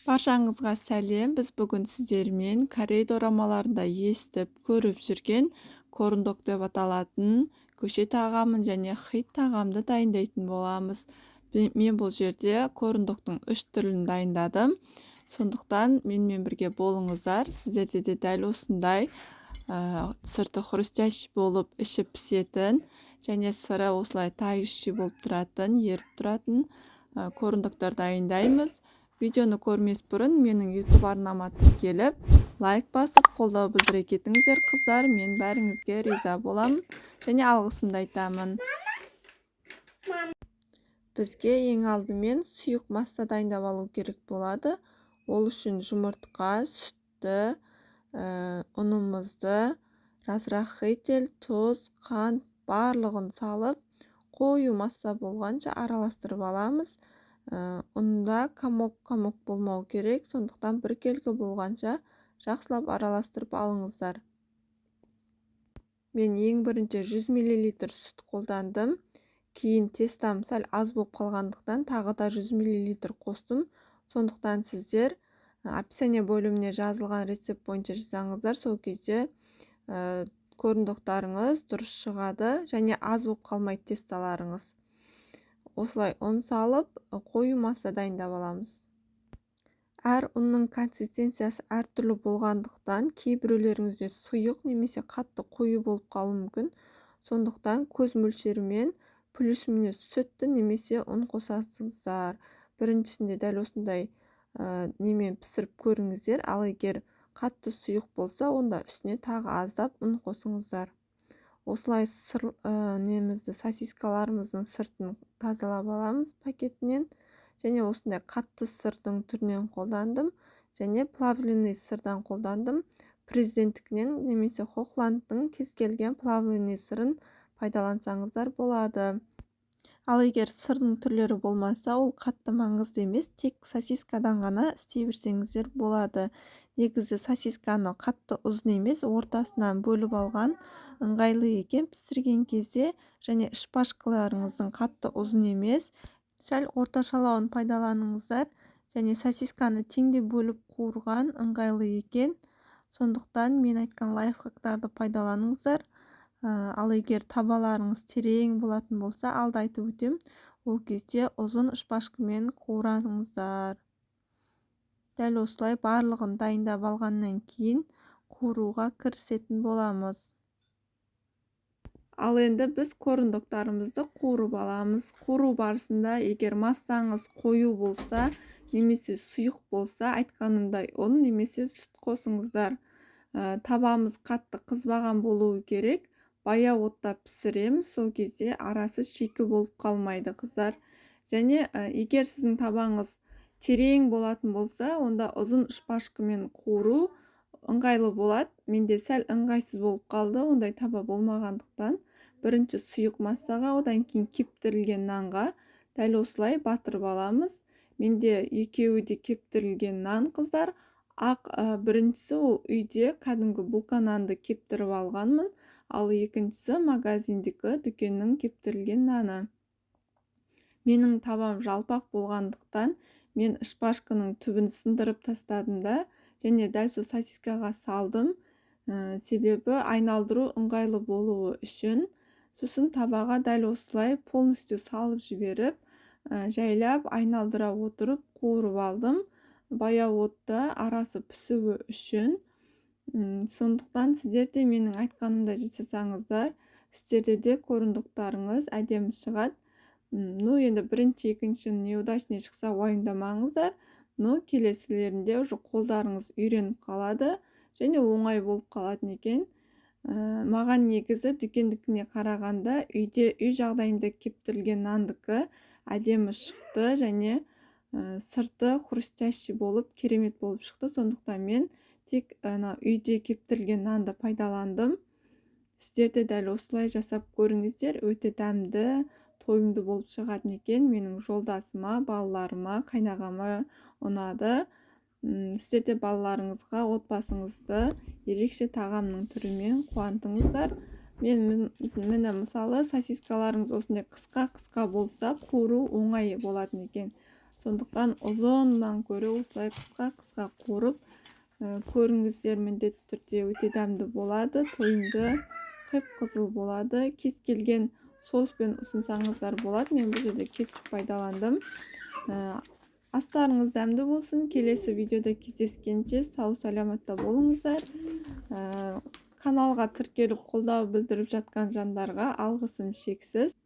Баршаңызға сәлем! Біз бүгін сіздермен корей дорамаларында естіп, көріп жүрген корндог деп аталатын көше тағамын және хит тағамды дайындайтын боламыз. Мен бұл жерде корндогтың 3 түрін дайындадым. Сондықтан менімен бірге болыңыздар. Сіздерде де дәл осындай сырты хрустящий болып, іші пісетін және сыры осылай тающий болып тұратын, еріп тұратын корндогтар дайындаймыз. Видеоны көрмес бұрын менің YouTube арнама тіркеліп, лайк басып, қолдау білдіре кетіңіздер, қыздар. Мен бәріңізге риза боламын және алғысымды айтамын. Бізге ең алдымен сұйық масса дайындап алу керек болады. Ол үшін жұмыртқа, сүтті, ұнымызды, разрыхлитель, тұз, қант барлығын салып, қою масса болғанша араластырып аламыз. Ұнда комок-комок болмау керек, сондықтан біркелкі болғанша жақсылап араластырып алыңыздар. Мен ең бірінші 100 мл сүт қолдандым. Кейін тестам сәл аз болып қалғандықтан тағы да 100 мл қостым. Сондықтан сіздер описание бөліміне жазылған рецепт бойынша жасаңыздар, сол кезде корндогтарыңыз дұрыс шығады және аз болып қалмайды тесталарыңыз. Осылай ұн салып, қою масса дайындап аламыз. Әр ұнның консистенциясы әртүрлі болғандықтан кейбіреулеріңізде сұйық немесе қатты қою болып қалуы мүмкін. Сондықтан көз мөлшерімен плюс-минус сүтті немесе ұн қосасыздар. Біріншісінде дәл осындай немен пісіріп көріңіздер. Ал егер қатты сұйық болса, онда үстіне тағы аздап ұн қосыңыздар. Осылай сыр немізді, сосискаларымыздың сыртын тазалап аламыз пакетінен. Және осындай қатты сырдың түрінен қолдандым және плавленый сырдан қолдандым. Президенттікінен немесе Хохландтың кез келген плавленый сырын пайдалансаңыздар болады. Ал егер сырдың түрлері болмаса, ол қатты маңызды емес, тек сосискадан ғана істей берсеңіздер болады. Негізі сосисканы қатты ұзын емес, ортасынан бөліп алған ыңғайлы екен пісірген кезде. Және шпажкаларыңыздың қатты ұзын емес, сәл орташалауын пайдаланыңыздар. Және сосисканы теңдей бөліп қуырған ыңғайлы екен. Сондықтан мен айтқан лайфхактарды пайдаланыңыздар. Ал егер табаларыңыз терең болатын болса, алда айтып өтем, ол кезде ұзын шпажкамен қуыраңыздар. Дәл осылай барлығын дайындап алғаннан кейін қуыруға кірісетін боламыз. Ал енді біз корндогтарымызды қуырып аламыз. Қуыру барысында егер массаңыз қою болса немесе сұйық болса, айтқанымдай ұн немесе сүт қосыңыздар. Табамыз қатты қызбаған болуы керек. Баяу отта пісіреміз, сол кезде арасы шикі болып қалмайды, қыздар. Және егер сіздің табаңыз терең болатын болса, онда ұзын шпажкамен қуыру ыңғайлы болады. Менде сәл ыңғайсыз болып қалды, ондай таба болмағандықтан. Бірінші сұйық массаға, одан кейін кептірілген нанға дәл осылай батырып аламыз. Менде екеуі де кептірілген нан, қыздар. Ақ, біріншісі ол үйде кәдімгі булка нанды кептіріп алғанмын, ал екіншісі магазиндегі дүкеннің кептірілген наны. Менің табам жалпақ болғандықтан мен шпажканың түбін сындырып тастадым да, және дәл сол сосискаға салдым. Себебі айналдыру ыңғайлы болуы үшін. Сосын табаға дәл осылай полностью салып жіберіп, жайлап айналдыра отырып қуырып алдым. Баяу отта арасы пісуі үшін. Сондықтан сіздер де менің айтқанымдай жасасаңыздар, сіздерде де корндогтарыңыз әдемі шығады. Ну, енді бірінші, екінші неудачный шықса, уайымдамаңыздар. Но келесілерінде уже қолдарыңыз үйреніп қалады және оңай болып қалатын екен. Маған негізі дүкендікіне қарағанда үйде, үй жағдайында кептірілген нандікі әдемі шықты және сырты хрустящий болып, керемет болып шықты. Сондықтан мен тек ана үйде кептірілген нанды пайдаландым. Сіздер де дәл осылай жасап көріңіздер, өте дәмді, тойымды болып шығатын екен. Менің жолдасыма, балаларыма, қайнағама ұнады. Сіздер де балаларыңызға, отбасыңызды ерекше тағамның түрімен қуантыңыздар. Мен міне, мысалы, сосискаларыңыз осындай қысқа-қысқа болса, қуыру оңай болатын екен. Сондықтан ұзыннан көрі осылай қысқа-қысқа қуырып көріңіздер, міндетті түрде өте дәмді болады, тойымды, қып-қызыл болады. Кез келген соуспен ұсынсаңыздар болады. Мен бұл жерде кетчуп пайдаландым. Астарыңыз дәмді болсын. Келесі видеода кездескенше сау саламатта болыңыздар. Каналға тіркеліп қолдау білдіріп жатқан жандарға алғысым шексіз.